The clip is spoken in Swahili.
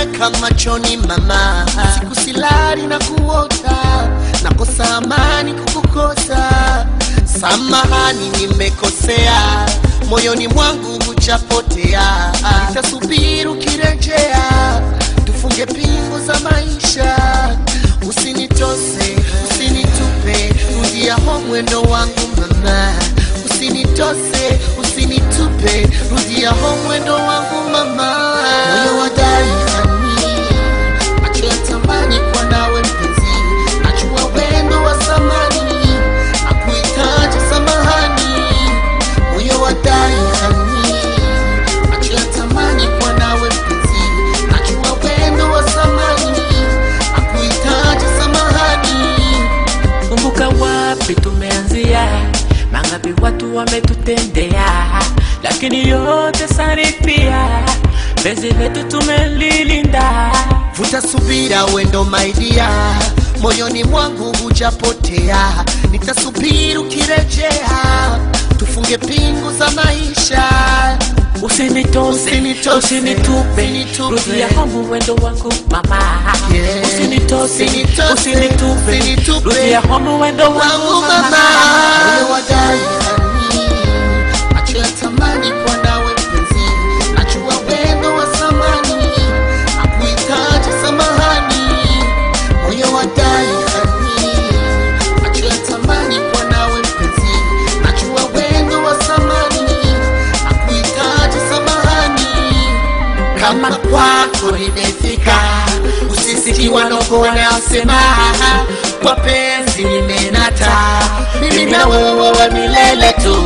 Umeniweka machoni mama, siku silali na kuota, nakosa amani kukukosa. Samahani nimekosea, moyoni mwangu hujapotea. Nitasubiri ukirejea, tufunge pingu za maisha. Usinitose, usinitupe, rudia home mwendo wangu mama. Usinitose, usinitupe, rudia home mwendo wangu mama. Moyo wa dai hani, macho ya tamani kwa nawe mpenzi. Najua wendo wa samani, nakuhitaji samahani. Moyo wa dai hani, macho ya tamani kwa nawe mpenzi. Najua wendo wa samani, nakuhitaji samahani. Kumbuka wapi tumeanzia, mangapi watu wametutendea, lakini yote saripia, penzi letu tumelilinda. Vuta subira wendo my dear, moyoni mwangu hujapotea. Nitasubiri ukirejea, tufunge pingu za maisha. Usinitose, Usinitose, usinitupe, usinitupe. rudia home wendo wangu mama. Yeah. Usinitose, Usinitose, usinitupe, usinitupe. rudia home wendo wangu wangu mama. mama. Moyo wa dai hani, macho ya tamani kwa nawe mpenzi. Najua wendo wa samani, nakuhitaji samahani. Moyo wa dai hani, macho ya tamani kwa nawe mpenzi. Najua wendo wa samani, nakuhitaji samahani. Kama kwako nimefika, usisikiwa noko wanasema, kwa penzi nimenata, mimi na wewe milele tu.